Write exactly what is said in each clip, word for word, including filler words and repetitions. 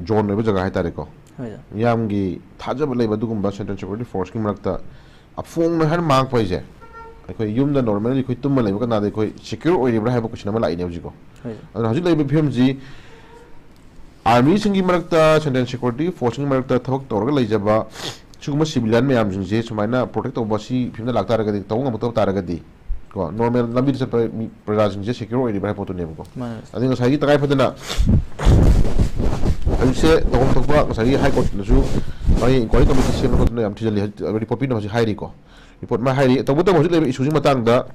Zone ꯑꯣꯏꯕ ꯖꯒꯥ ꯍꯥꯏꯇꯥꯔꯦꯀꯣ꯫ ꯃꯤꯌꯥꯝꯒꯤ ꯊꯥꯖꯕ ꯂꯩꯕ ꯑꯗꯨꯒꯨꯝꯕ ꯁꯦꯟꯇ꯭ꯔꯦꯜ ꯁꯦꯀ꯭ꯌꯨꯔꯤꯇꯤ ꯐꯣꯔꯁꯀꯤ ꯃꯔꯛꯇ ꯑꯐꯣꯡꯅ ꯍꯥꯏꯅ ꯃꯥꯡꯉꯛꯄ ꯍꯥꯏꯁꯦ, ꯑꯩꯈꯣꯏ ꯌꯨꯝꯗ ꯅꯣꯔꯃꯦꯜꯂꯤ ꯑꯩꯈꯣꯏ ꯇꯨꯝꯃ ꯂꯩꯕ ꯀꯅꯥꯗ ꯑꯩꯈꯣꯏ ꯁꯦꯀ꯭ꯌꯨꯔ ꯑꯣꯏꯔꯤꯕ꯭ꯔꯥ ꯍꯥꯏꯕ ꯀꯣꯏꯁꯟ ꯑꯃ ꯂꯥꯛꯏꯅꯦ ꯍꯧꯖꯤꯛꯀꯣ꯫ ꯑꯗꯨꯅ ꯍꯧꯖꯤꯛ ꯂꯩꯔꯤꯕ ꯐꯤꯕꯝꯁꯤ ꯑꯥꯔꯃꯤꯁꯤꯡꯒꯤ ꯃꯔꯛꯇ, ꯁꯦꯟꯇ꯭ꯔꯦꯜ ꯁꯦꯀ꯭ꯌꯨꯔꯤꯇꯤ ꯐꯣꯔꯁꯀꯤ ꯃꯔꯛꯇ ꯊꯕꯛ ꯇꯧꯔꯒ ꯂꯩꯖꯕ ꯁꯤꯒꯨꯝꯕ ꯁꯤꯚꯤꯂꯤꯌꯟ ꯃꯌꯥꯝꯁꯤꯡꯁꯦ ꯁꯨꯃꯥꯏꯅ ꯄ꯭ꯔꯣꯇꯦꯛ ꯇꯧꯕ ꯁꯤ ꯐꯤꯕꯝꯗ ꯂꯥꯛꯇꯥꯔꯒꯗꯤ, ꯇꯧꯕ ꯉꯝꯃꯛꯇꯕ ꯇꯥꯔꯒꯗꯤ, ꯀꯣ, ꯅꯣꯔꯃꯦꯜ ꯂꯝꯕꯤꯗ ꯆꯠꯄ ꯃꯤ, ꯄ꯭ꯔꯖꯥꯁꯤꯡꯁꯦ ꯁꯦꯀ꯭ꯌꯣꯔ ꯑꯣꯏꯔꯤꯕ꯭ꯔꯥ ꯍꯥꯏꯕ ꯄꯣꯠꯇꯨꯅꯦꯕꯀꯣ꯫ ꯃꯥꯅꯦ꯫ ꯑꯗꯩ ꯉꯁꯥꯏꯒꯤ ꯇꯉꯥꯏ ꯐꯗꯅ ꯍꯧꯖꯤꯛꯁꯦ ꯇꯧꯐꯝ ꯊꯣꯛꯄ ꯉꯁꯥꯏꯒꯤ ꯍꯥꯏ ꯀꯣꯔꯠꯇꯁꯨ ꯃꯥꯒꯤ ꯏꯟꯀ꯭ꯋꯥꯏꯔꯤ ꯀꯃꯤꯇꯤ ꯁꯦꯝꯕ ꯈꯣꯠꯇꯅ ꯌꯥꯝ ꯊꯤꯖꯤꯜꯂꯤ, ꯍꯧꯖꯤꯛ ꯔꯤꯄꯣꯔꯠ ꯄꯤꯅꯕ ꯍꯧꯖꯤꯛ ꯍꯥꯏꯔꯤꯀꯣ꯫ ꯔꯤꯄꯣꯔꯠ ꯃꯥ ꯍꯥꯏꯔꯤ꯫ ꯇꯧꯕꯇꯕꯨ ꯍꯧꯖꯤꯛ ꯂꯩꯔꯤꯕ ꯏꯁꯨꯁꯤꯒꯤ ꯃꯇꯥꯡꯗ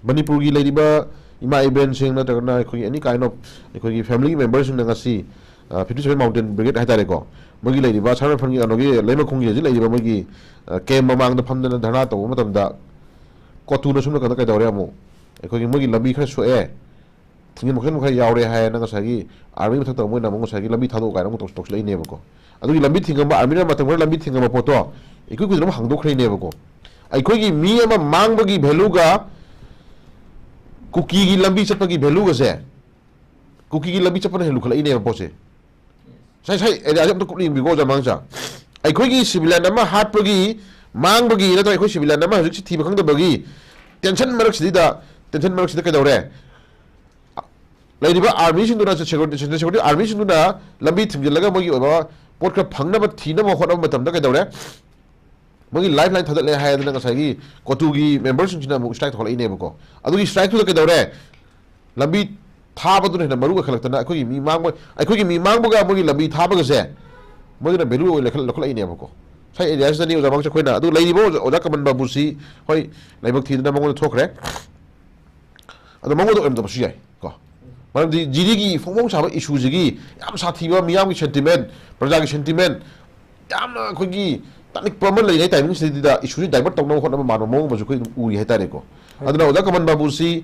ꯃꯅꯤꯄꯨꯔꯒꯤ ꯂꯩꯔꯤꯕ ꯏꯃꯥ ꯏꯕꯦꯟꯁꯤꯡ ꯅꯠꯇ꯭ꯔꯒꯅ ꯑꯩꯈꯣꯏꯒꯤ any kind of ꯑꯩꯈꯣꯏꯒꯤ ꯐꯦꯃꯤꯂꯤ ꯃꯦꯝꯕꯔꯁꯤꯡꯅ ꯉꯁꯤ, ꯑ, fifty seven Mountain Brigade ꯍꯥꯏꯇꯥꯔꯦꯀꯣ, ꯃꯣꯏꯒꯤ ꯂꯩꯔꯤꯕ ꯁꯥꯔ ꯐꯟꯒꯤ ꯀꯩꯅꯣꯒꯤ ꯂꯩꯃꯈꯣꯡꯒꯤ ꯍꯧꯖꯤꯛ ꯂꯩꯔꯤꯕ ꯃꯣꯏꯒꯤ, ꯑ, ꯀꯦꯝ ꯃꯃꯥꯡꯗ ꯐꯝꯗꯅ ꯙꯔꯅꯥ ꯇꯧꯕ ꯃꯇꯝꯗ ꯀꯣꯇꯨꯅ ꯁꯣꯝ ꯅꯥꯀꯟꯗ ꯀꯩꯗꯧꯔꯦ ꯑꯃꯨꯛ? ꯑꯩꯈꯣꯏꯒꯤ ꯃꯣꯏꯒꯤ ꯂꯝꯕꯤ ꯈꯔ ꯁꯣꯛꯑꯦ, ꯊꯤꯡꯖꯤꯟꯕ ꯈꯣꯠꯆꯤꯟꯕ ꯈꯔ ꯌꯥꯎꯔꯦ ꯍꯥꯏꯅ ꯉꯁꯥꯏꯒꯤ ꯑꯥꯔꯃꯤ ꯃꯊꯛꯇ ꯃꯣꯏꯅ ꯑꯃꯨꯛ ꯉꯁꯥꯏꯒꯤ ꯂꯝꯕꯤ ꯊꯥꯗꯣꯛꯑꯣ ꯀꯥꯏꯅ ꯑꯃꯨꯛ ꯇꯧ-, ꯇꯧꯁꯤꯜꯂꯛꯏꯅꯦꯕꯀꯣ꯫ ꯑꯗꯨꯒꯤ ꯂꯝꯕꯤ ꯊꯤꯡꯉꯝꯕ, ꯑꯥꯔꯃꯤꯅ ꯃꯇꯝ ꯈꯔ ꯂꯝꯕꯤ ꯊꯤꯡꯉꯝꯕ ꯄꯣꯠꯇꯣ ꯏꯀꯨꯏ ꯀꯨꯏꯗꯅ ꯑꯃꯨꯛ ꯍꯥꯡꯗꯣꯛꯈ꯭ꯔꯤꯅꯦꯕꯀꯣ꯫ ꯑꯩꯈꯣꯏꯒꯤ ꯃꯤ ꯑꯃ ꯃꯥꯡꯕꯒꯤ ꯚꯦꯂꯨꯒ ꯀꯨꯀꯤꯒꯤ ꯂꯝꯕꯤ ꯆꯠꯄꯒꯤ ꯚꯦꯂꯨꯒꯁꯦ, ꯀꯨꯀꯤꯒꯤ ꯂꯝꯕꯤ ꯆꯠꯄꯅ ꯍꯦꯟꯅ ꯂꯨꯈꯠꯂꯛꯏꯅꯦꯕ ꯄꯣꯠꯁꯦ꯫ ꯉꯁꯥꯏ, ꯉꯁꯥꯏ ꯑꯦꯔꯤꯌꯥꯁꯦ ꯑꯝꯇ ꯀꯨꯞꯅ ꯌꯦꯡꯕꯤꯌꯨꯀꯣ, ꯑꯣꯖꯥ ꯃꯉꯥꯡꯆꯥ꯫ ꯑꯩꯈꯣꯏꯒꯤ ꯁꯤꯚꯤꯂꯤꯌꯟ ꯑꯃ ꯍꯥꯠꯄꯒꯤ, ꯃꯥꯡꯕꯒꯤ ꯅꯠꯇ꯭ꯔꯒ ꯑꯩꯈꯣꯏ ꯁꯤꯚꯤꯂꯤꯌꯟ ꯑꯃ ꯍꯧꯖꯤꯛꯁꯤ ꯊꯤꯕ ꯈꯪꯗꯕꯒꯤ ꯇꯦꯟꯁꯟ ꯃꯔꯛꯁꯤꯗ, ꯇꯦꯟꯁꯟ ꯃꯔꯛꯁꯤꯗ ꯀꯩꯗꯧꯔꯦ? ꯂꯩꯔꯤꯕ ꯑꯥꯔꯃꯤꯁꯤꯡꯗꯨꯅ, ꯁꯦꯀ꯭ꯌꯨꯔꯤꯇꯤ, ꯁꯦꯀ꯭ꯌꯨꯔꯤꯇꯤ ꯑꯥꯔꯃꯤꯁꯤꯡꯗꯨꯅ ꯂꯝꯕꯤ ꯊꯤꯡꯖꯤꯜꯂꯒ ꯃꯣꯏꯒꯤ ꯑꯣꯏꯕ ꯄꯣꯠ ꯈꯔ ꯐꯪꯅꯕ ꯊꯤꯅꯕ ꯍꯣꯠꯅꯕ ꯃꯇꯝꯗ ꯀꯩꯗꯧꯔꯦ? ꯃꯣꯏꯒꯤ ꯂꯥꯏꯐ ꯂꯥꯏꯟ ꯊꯥꯗꯠꯂꯦ ꯍꯥꯏꯗꯅ ꯉꯁꯥꯏꯒꯤ ꯀꯣꯇꯨꯒꯤ ꯃꯦꯝꯕꯔꯁꯤꯡꯁꯤꯅ ꯑꯃꯨꯛ ꯁ꯭ꯇ꯭ꯔꯥꯏꯛ ꯇꯧꯈꯠꯂꯛꯏꯅꯦꯕꯀꯣ꯫ ꯑꯗꯨꯒꯤ ꯁ꯭ꯇ꯭ꯔꯥꯏꯛꯇꯨꯗ ꯀꯩꯗꯧꯔꯦ? ꯂꯝꯕꯤ ꯊꯥꯕꯗꯨꯅ ꯍꯦꯟꯅ ꯃꯔꯨ ꯑꯣꯏꯈꯠꯂꯛꯇꯅ ꯑꯩꯈꯣꯏꯒꯤ ꯃꯤ ꯃꯥꯡꯕ, ꯑꯩꯈꯣꯏꯒꯤ ꯃꯤ ꯃꯥꯡꯕꯒ ꯃꯣꯏꯒꯤ ꯂꯝꯕꯤ ꯊꯥꯕꯒꯁꯦ ꯃꯣꯏꯗꯨꯅ ꯚꯦꯂꯨ ꯑꯣꯏꯅ ꯂꯩꯈꯠ-, ꯂꯧꯈꯠꯂꯛꯏꯅꯦꯕꯀꯣ꯫ ꯉꯁꯥꯏ ꯑꯦꯔꯤꯌꯥꯁꯤꯗꯅꯤ ꯑꯣꯖꯥ ꯃꯉꯥꯡꯆꯥ ꯑꯩꯈꯣꯏꯅ, ꯑꯗꯨ ꯂꯩꯔꯤꯕ ꯑꯣꯖꯥ, ꯑꯣꯖꯥ ꯀꯃꯟ ꯕꯥꯕꯨꯁꯤ ꯍꯣꯏ ꯂꯥꯏꯕꯛ ꯊꯤꯗꯅ ꯃꯉꯣꯟꯗ ꯊꯣꯛꯈ꯭ꯔꯦ꯫ ꯑꯗꯣ ꯃꯉꯣꯟꯗ ꯑꯣꯏꯔꯝꯗꯕꯁꯨ ꯌꯥꯏ ꯀꯣ꯫ ꯃꯔꯝꯗꯤ ꯖꯤꯔꯤꯒꯤ ꯐꯣꯡ ꯐꯣꯡ ꯁꯥꯕ ꯏꯁꯨꯁꯤꯒꯤ ꯌꯥꯝ ꯁꯥꯊꯤꯕ ꯃꯤꯌꯥꯝꯒꯤ ꯁꯦꯟꯇꯤꯃꯦꯟ, ꯄ꯭ꯔꯖꯥꯒꯤ ꯁꯦꯟꯇꯤꯃꯦꯟ, ꯌꯥꯝꯅ ꯑꯩꯈꯣꯏꯒꯤ ꯇꯥꯅꯤꯡꯕ ꯑꯃ ꯂꯩꯔꯤꯉꯩ ꯇꯥꯏꯃꯤꯡꯁꯤꯗꯩꯗ ꯏꯁꯨꯁꯤ ꯗꯥꯏꯚꯔꯠ ꯇꯧꯅꯕ ꯍꯣꯠꯅꯕ ꯃꯥꯟꯕ ꯃꯑꯣꯡ ꯑꯃꯁꯨ ꯑꯩꯈꯣꯏ ꯑꯗꯨꯝ ꯎꯔꯤ ꯍꯥꯏꯇꯥꯔꯦꯀꯣ꯫ ꯍꯣꯏ꯫ ꯑꯗꯨꯅ ꯑꯣꯖꯥ ꯀꯃꯟ ꯕꯥꯕꯨꯁꯤ,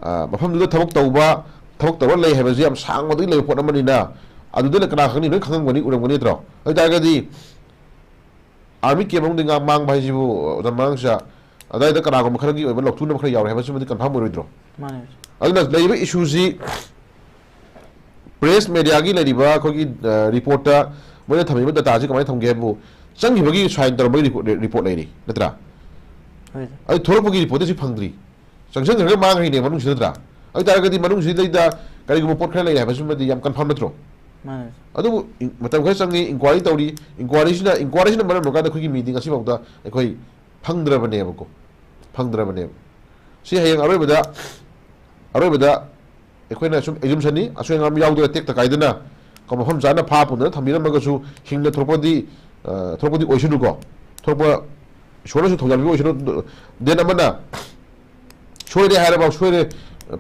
ꯑ, ꯃꯐꯝꯗꯨꯗ ꯊꯕꯛ ꯇꯧꯕ, ꯊꯕꯛ ꯇꯧꯔ ꯂꯩ ꯍꯥꯏꯕꯁꯤ ꯌꯥꯝ ꯁꯥꯡꯕꯗꯒꯤ ꯂꯩꯕ ꯄꯣꯠ ꯑꯃꯅꯤꯅ, ꯑꯗꯨꯗ ꯀꯅꯥ ꯈꯪꯅꯤ, ꯂꯣꯏ ꯈꯪꯉꯝꯒꯅꯤ, ꯎꯔꯝꯒꯅꯤ ꯅꯠꯇ꯭ꯔꯣ? ꯑꯗꯨ ꯑꯣꯏ ꯇꯥꯔꯒꯗꯤ ꯑꯥꯔꯃꯤ ꯀꯦꯝ ꯃꯅꯨꯡꯗ ꯉꯥ ꯃꯥꯡꯕ ꯍꯥꯏꯁꯤꯕꯨ, ꯑꯣꯖꯥ ꯃꯉꯥꯡꯆꯥ, ꯑꯗꯨꯋꯥꯏꯗ ꯀꯅꯥꯒꯨꯝꯕ ꯈꯔꯒꯤ ꯑꯣꯏꯕ ꯂꯧꯊꯨꯅꯕ ꯈꯔ ꯌꯥꯎꯔꯦ ꯍꯥꯏꯕꯁꯤꯃꯗꯤ ꯀꯟꯐꯥꯔꯝ ꯑꯣꯏꯔꯣꯏꯗ꯭ꯔꯣ? ꯃꯥꯅꯦ꯫ ꯑꯗꯨꯅ ꯂꯩꯔꯤꯕ ꯏꯁꯨꯁꯤ ꯄ꯭ꯔꯦꯁ ꯃꯦꯗꯤꯌꯥꯒꯤ ꯂꯩꯔꯤꯕ ꯑꯩꯈꯣꯏꯒꯤ ꯔꯤꯄꯣꯔꯠꯇ ꯃꯣꯏꯅ ꯊꯝꯃꯤꯕ ꯗꯇꯥꯁꯤ ꯀꯃꯥꯏꯅ ꯊꯝꯒꯦ ꯍꯥꯏꯕꯨ, ꯆꯪꯈꯤꯕꯒꯤ ꯁꯥꯏꯟ ꯇꯧꯔꯝꯕꯒꯤ ꯔꯤꯄꯣꯔꯠ ꯂꯩꯔꯤ ꯅꯠꯇ꯭ꯔꯥ? ꯑꯗꯨ ꯊꯣꯛꯂꯛꯄꯒꯤ ꯔꯤꯄꯣꯔꯠꯇꯤ ꯁꯤ ꯐꯪꯗ꯭ꯔꯤ꯫ ꯆꯪꯁꯤꯟꯈ꯭ꯔꯒ ꯃꯥꯡꯈ꯭ꯔꯤꯅꯦ ꯃꯅꯨꯡꯁꯤꯗ ꯅꯠꯇ꯭ꯔꯥ? ꯑꯗꯨ ꯇꯥꯔꯒꯗꯤ ꯃꯅꯨꯡꯁꯤꯗꯩꯗ ꯀꯔꯤꯒꯨꯝꯕ ꯄꯣꯠ ꯈꯔ ꯂꯩꯔꯦ ꯍꯥꯏꯕꯁꯤꯃꯗꯤ ꯌꯥꯝ ꯀꯟꯐꯥꯔꯝ ꯅꯠꯇ꯭ꯔꯣ? ꯑꯗꯨꯕꯨ ꯃꯇꯝ ꯈꯔ ꯆꯪꯉꯤ, ꯏꯟꯀ꯭ꯋꯥꯏꯔꯤ ꯇꯧꯔꯤ꯫ ꯏꯟꯀ꯭ꯋꯥꯏꯔꯤꯁꯤꯅ ꯏꯟꯀ꯭ꯋꯥꯏꯔꯤꯁꯤꯅ ꯃꯔꯝ ꯑꯣꯏꯔꯀꯥꯟꯗ ꯑꯩꯈꯣꯏꯒꯤ ꯃꯤꯗꯤ ꯉꯁꯤꯐꯥꯎꯗ ꯑꯩꯈꯣꯏ ꯐꯪꯗ꯭ꯔꯕꯅꯦꯕꯀꯣ꯫ ꯐꯪꯗ꯭ꯔꯕꯅꯦꯕ꯫ ꯁꯤ ꯍꯌꯦꯡ ꯑꯔꯣꯏꯕꯗ, ꯑꯔꯣꯏꯕꯗ ꯑꯩꯈꯣꯏꯅ ꯁꯨꯝ ꯑꯦꯖꯨꯝꯁꯟꯅꯤ, ꯑꯁꯣꯏ ꯑꯉꯥꯝ ꯌꯥꯎꯗꯅ ꯇꯦꯛꯇ ꯀꯥꯏꯗꯅ ꯀꯣ, ꯃꯐꯝ ꯆꯥꯅ ꯐꯥ ꯄꯨꯗꯅ ꯊꯝꯕꯤꯔꯝꯃꯒꯁꯨ ꯍꯤꯡꯅ ꯊꯣꯛꯂꯛꯄꯗꯤ, ꯑ, ꯊꯣꯛꯂꯛꯄꯗꯤ ꯑꯣꯏꯁꯅꯨꯀꯣ꯫ ꯊꯣꯛꯄ ꯏꯁꯣꯔꯅꯁꯨ ꯊꯧꯖꯥꯜꯕꯤꯕ ꯑꯣꯏꯁꯅꯨ꯫ ꯗꯦꯟ ꯑꯃꯅ ꯁꯣꯏꯔꯦ ꯍꯥꯏꯔꯕ, ꯁꯣꯏꯔꯦ,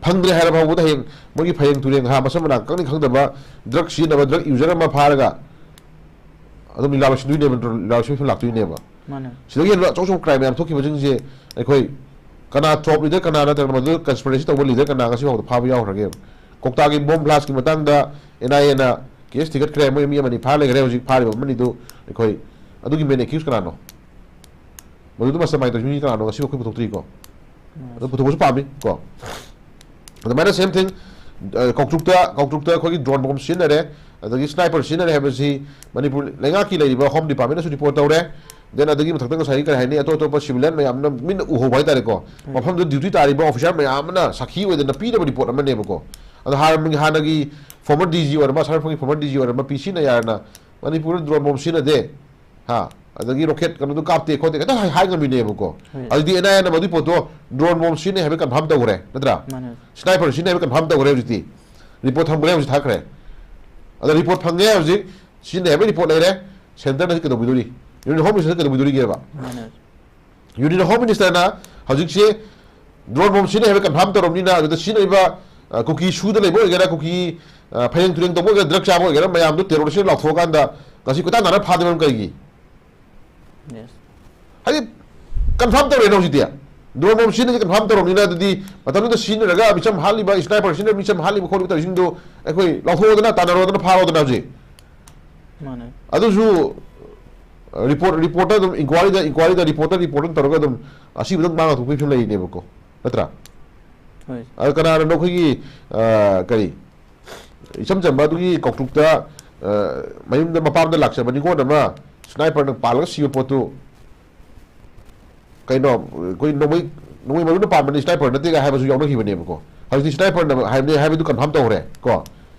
ꯐꯪꯗ꯭ꯔꯦ ꯍꯥꯏꯔ ꯐꯥꯎꯕꯗ ꯍꯌꯦꯡ ꯃꯣꯏꯒꯤ ꯐꯌꯦꯡ ꯇꯨꯔꯦꯡ ꯍꯥ ꯃꯁꯝ ꯃꯅꯥ ꯀꯛꯅꯤ ꯈꯪꯗꯕ ꯗ꯭ꯔꯒ ꯁꯤꯖꯤꯟꯅꯕ ꯗ꯭ꯔꯒ ꯌꯨꯖꯔ ꯑꯃ ꯐꯥꯔꯒ ꯑꯗꯨꯝ ꯂꯤꯂꯥ ꯂꯣꯏꯁꯤꯟꯗꯣꯏꯅꯦꯕ, ꯂꯤꯂꯥ ꯂꯣꯏꯁꯤꯟꯕ ꯂꯥꯛꯇꯣꯏꯅꯦꯕ꯫ ꯁꯤꯗꯒꯤ ꯍꯦꯟꯅ ꯑꯆꯧ ꯑꯆꯧꯕ ꯀ꯭ꯔꯥꯏꯝ ꯃꯌꯥꯝ ꯊꯣꯛꯈꯤꯕꯁꯤꯡꯁꯦ ꯑꯩꯈꯣꯏ ꯀꯅꯥ ꯇꯣꯞ ꯂꯤꯗꯔ ꯀꯅꯥ ꯅꯠꯇ꯭ꯔꯒ ꯃꯗꯨ ꯀꯟꯁꯄꯤꯔꯦꯁꯤ ꯇꯧꯕ ꯂꯤꯗꯔ ꯀꯅꯥ ꯉꯁꯤ ꯐꯥꯎꯗ ꯐꯥꯕ ꯌꯥꯎꯈ꯭ꯔꯒꯦꯕ? ꯀꯣꯛꯇꯥꯒꯤ ꯕꯣꯝ ꯕ꯭ꯂꯥꯁꯀꯤ ꯃꯇꯥꯡꯗ ꯑꯦꯟ ꯑꯥꯏ ꯑꯦꯅ ꯀꯦꯁ ꯊꯤꯒꯠꯈ꯭ꯔꯦ, ꯃꯣꯏ ꯃꯤ ꯑꯃꯅꯤ ꯐꯥ ꯂꯩꯈ꯭ꯔꯦ꯫ ꯍꯧꯖꯤꯛ ꯐꯥꯔꯤꯕ ꯑꯃꯅꯤꯗꯨ ꯑꯩꯈꯣꯏ ꯑꯗꯨꯒꯤ ꯃꯦꯟ ꯑꯦꯀ꯭ꯌꯨꯁ ꯀꯅꯥꯅꯣ? ꯃꯗꯨꯗ ꯃꯁꯇꯔ ꯃꯥꯏꯟ ꯇꯧꯔꯤꯁꯤ ꯃꯤ ꯀꯅꯥꯅꯣ? ꯉꯁꯤ ꯑꯩꯈꯣꯏ ꯄꯨꯊꯣꯛꯇ꯭ꯔꯤꯀꯣ꯫ ꯑꯗꯨ ꯄꯨꯊꯣꯛꯄꯁꯨ ꯄꯥꯝꯃꯤ ꯀꯣ꯫ ꯑꯗꯨꯃꯥꯏꯅ ꯁꯦꯝ ꯊꯤꯡ, ꯀꯥꯎꯇ꯭ꯔꯨꯛꯇ, ꯀꯥꯎꯇ꯭ꯔꯨꯛꯇ ꯑꯩꯈꯣꯏꯒꯤ ꯗ꯭ꯔꯣꯟ ꯕꯣꯝ ꯁꯤꯖꯤꯟꯅꯔꯦ, ꯑꯗꯒꯤ ꯁ꯭ꯅꯥꯏꯄꯔ ꯁꯤꯖꯤꯟꯅꯔꯦ ꯍꯥꯏꯕꯁꯤ ꯃꯅꯤꯄꯨꯔ ꯂꯩꯉꯥꯛꯀꯤ ꯂꯩꯔꯤꯕ ꯍꯣꯝ ꯗꯤꯄꯥꯔꯠꯃꯦꯟꯅꯁꯨ ꯔꯤꯄꯣꯔꯠ ꯇꯧꯔꯦ꯫ ꯗꯦꯟ ꯑꯗꯒꯤ ꯃꯊꯛꯇ ꯉꯁꯥꯏꯒꯤ ꯀꯔꯤ ꯍꯥꯏꯅꯤ, ꯑꯇꯣꯞ ꯑꯇꯣꯞꯄ ꯁꯤꯚꯤꯂꯤꯌꯟ ꯃꯌꯥꯝꯅ ꯃꯤꯠꯅ ꯎꯍꯧꯕ ꯍꯥꯏꯇꯥꯔꯦꯀꯣ꯫ ꯃꯐꯝꯗꯨꯗ ꯗ꯭ꯌꯨꯇꯤ ꯇꯥꯔꯤꯕ ꯑꯣꯐꯤꯁꯥꯔ ꯃꯌꯥꯝ ꯑꯃꯅ ꯁꯥꯈꯤ ꯑꯣꯏꯗꯅ ꯄꯤꯔꯕ ꯔꯤꯄꯣꯔꯠ ꯑꯃꯅꯦꯕꯀꯣ꯫ ꯑꯗꯣ ꯍꯥꯟꯅ, ꯍꯥꯟꯅꯒꯤ ꯐꯣꯔꯃꯔ ꯗꯤ ꯖꯤ ꯑꯣꯏꯔꯝꯕ, ꯑꯁꯥꯝ ꯔꯥꯏꯐꯜꯒꯤ ꯐꯣꯔꯃꯔ ꯗꯤ ꯖꯤ ꯑꯣꯏꯔꯝꯕ ꯄꯤ ꯁꯤ ꯅꯌꯥꯔꯅ ꯃꯅꯤꯄꯨꯔꯗ ꯗ꯭ꯔꯣꯟ ꯕꯣꯝ ꯁꯤꯖꯤꯟꯅꯗꯦ, ꯍꯥ, ꯑꯗꯒꯤ ꯔꯣꯀꯦꯠ ꯀꯩꯅꯣꯗꯣ ꯀꯥꯞꯇꯦ ꯈꯣꯠꯇꯦ ꯈꯤꯇꯪ ꯍꯥꯏ-, ꯍꯥꯏ ꯉꯝꯃꯤꯅꯦꯕꯀꯣ꯫ ꯍꯣꯏ꯫ ꯑꯗꯨꯗꯤ ꯑꯦꯟ ꯑꯥꯏ ꯑꯦꯅ ꯃꯗꯨꯒꯤ ꯄꯣꯠꯇꯣ ꯗ꯭ꯔꯣꯟ ꯕꯣꯝ ꯁꯤꯖꯤꯟꯅꯩ ꯍꯥꯏꯕ ꯀꯟꯐꯥꯔꯝ ꯇꯧꯈ꯭ꯔꯦ ꯅꯠꯇ꯭ꯔꯥ? ꯃꯥꯅꯦ꯫ ꯁ꯭ꯅꯥꯏꯄꯔ ꯁꯤꯖꯤꯟꯅꯩ ꯍꯥꯏꯕ ꯀꯟꯐꯥꯔꯝ ꯇꯧꯈ꯭ꯔꯦ ꯍꯧꯖꯤꯛꯇꯤ꯫ ꯔꯤꯄꯣꯔꯠ ꯊꯝꯈ꯭ꯔꯦ, ꯍꯧꯖꯤꯛ ꯊꯥꯈ꯭ꯔꯦ꯫ ꯑꯗ ꯔꯤꯄꯣꯔꯠ ꯐꯪꯉꯦ ꯍꯧꯖꯤꯛ, ꯁꯤꯖꯤꯟꯅꯩ ꯍꯥꯏꯕ ꯔꯤꯄꯣꯔꯠ ꯂꯩꯔꯦ꯫ ꯁꯦꯟꯇꯔꯅ ꯍꯧꯖꯤꯛ ꯀꯩꯗꯧꯕꯤꯗꯣꯔꯤ? ꯌꯨꯅꯤꯌꯟ ꯍꯣꯝ ꯃꯤꯅꯤꯁꯇꯔ ꯀꯩꯗꯧꯕꯤꯗꯣꯔꯤꯒꯦꯕ? ꯃꯥꯅꯦ꯫ ꯌꯨꯅꯤꯌꯟ ꯍꯣꯝ ꯃꯤꯅꯤꯁꯇꯔꯅ ꯍꯧꯖꯤꯛꯁꯦ ꯗ꯭ꯔꯣꯟ ꯕꯣꯝ ꯁꯤꯖꯤꯟꯅꯩ ꯍꯥꯏꯕ ꯀꯟꯐꯥꯔꯝ ꯇꯧꯔꯕꯅꯤꯅ, ꯑꯗꯨꯗ ꯁꯤꯖꯤꯟꯅꯔꯤꯕ, ꯑ, ꯀꯨꯀꯤ ꯁꯨꯗ ꯂꯩꯕ ꯑꯣꯏꯒꯦꯔꯥ, ꯀꯨꯀꯤ, ꯑ, ꯐꯌꯦꯡ ꯇꯨꯔꯦꯡ ꯇꯧꯕ ꯑꯣꯏꯒꯦꯔꯥ, ꯗ꯭ꯔꯒ ꯆꯥꯕ ꯑꯣꯏꯒꯦꯔꯥ, ꯃꯌꯥꯝꯗꯣ ꯇꯦꯔꯣꯔꯤꯁꯅ ꯂꯥꯎꯊꯣꯛꯑꯀꯥꯟꯗ ꯉꯁꯤ ꯀꯣꯏꯇꯥꯟ ꯇꯥꯟꯅ ꯐꯥꯗꯕ ꯀꯔꯤꯒꯤ? ꯌꯦꯁ꯫ ꯍꯥꯏꯗꯤ ꯀꯟꯐꯥꯔꯝ ꯇꯧꯔꯦꯅ ꯍꯧꯖꯤꯛꯇꯤ꯫ ꯗ꯭ꯔꯣꯟ ꯕꯣꯝ ꯁꯤꯖꯤꯟꯅꯩꯁꯦ ꯀꯟꯐꯥꯔꯝ ꯇꯧꯔꯕꯅꯤꯅ, ꯑꯗꯨꯗꯤ ꯃꯇꯝꯗꯨꯗ ꯁꯤꯖꯤꯟꯅꯔꯒ ꯃꯤꯆꯝ ꯍꯥꯠꯂꯤꯕ, ꯁ꯭ꯅꯥꯏꯄꯔ ꯁꯤꯖꯤꯟꯅꯔꯒ ꯃꯤꯆꯝ ꯍꯥꯠꯂꯤꯕ ꯈꯣꯠꯂꯤꯕ ꯇꯧꯔꯤꯁꯤꯡꯗꯣ ꯑꯩꯈꯣꯏ ꯂꯥꯎꯊꯣꯛꯑꯣꯗꯅ, ꯇꯥꯟꯅꯔꯣꯗꯅ, ꯐꯥꯔꯣꯗꯅ ꯍꯧꯖꯤꯛ꯫ ꯃꯥꯅꯦ꯫ ꯑꯗꯨꯁꯨ, ꯑ, ꯔꯤꯄꯣꯔꯠ, ꯔꯤꯄꯣꯔꯠꯇ ꯑꯗꯨꯝ ꯏꯟꯀ꯭ꯋꯥꯔꯤꯗ, ꯏꯟꯀ꯭ꯋꯥꯔꯤꯗ, ꯔꯤꯄꯣꯔꯠꯇ, ꯔꯤꯄꯣꯔꯠꯇ ꯇꯧꯔꯒ ꯑꯗꯨꯝ ꯑꯁꯤꯕꯗꯪ ꯃꯥꯡꯉ ꯊꯣꯛꯄꯒꯤ ꯐꯤꯕꯝ ꯂꯩꯔꯤꯅꯦꯕꯀꯣ, ꯅꯠꯇ꯭ꯔꯥ? ꯍꯣꯏ꯫ ꯑꯗ ꯀꯅꯥꯅꯣ ꯑꯩꯈꯣꯏꯒꯤ, ꯑ, ꯀꯔꯤ, ꯏꯆꯝ ꯆꯝꯕ ꯑꯗꯨꯒꯤ ꯀꯧꯇ꯭ꯔꯨꯛꯇ, ꯑ, ꯃꯌꯨꯝꯗ ꯃꯄꯥꯝꯗ ꯂꯥꯛꯆꯕ ꯅꯤꯉꯣꯜ ꯑꯃ ꯁ꯭ꯅꯥꯏꯄꯔꯅ ꯄꯥꯜꯂꯒ ꯁꯤꯕ ꯄꯣꯠꯇꯨ ꯀꯩꯅꯣ, ꯑꯩꯈꯣꯏ ꯅꯣꯡꯃꯩ, ꯅꯣꯡꯃꯩ ꯃꯔꯨꯅ ꯄꯥꯟꯕꯅꯤ, ꯁ꯭ꯅꯥꯏꯄꯔ ꯅꯠꯇꯦꯒ ꯍꯥꯏꯕꯁꯨ ꯌꯥꯎꯅꯈꯤꯕꯅꯦꯕꯀꯣ꯫ ꯍꯧꯖꯤꯛꯇꯤ ꯁ꯭ꯅꯥꯏꯄꯔꯅ ꯍꯥꯏꯕꯅꯤ ꯍꯥꯏꯕꯗꯨ ꯀꯟꯐꯥꯔꯝ ꯇꯧꯈ꯭ꯔꯦ ꯀꯣ꯫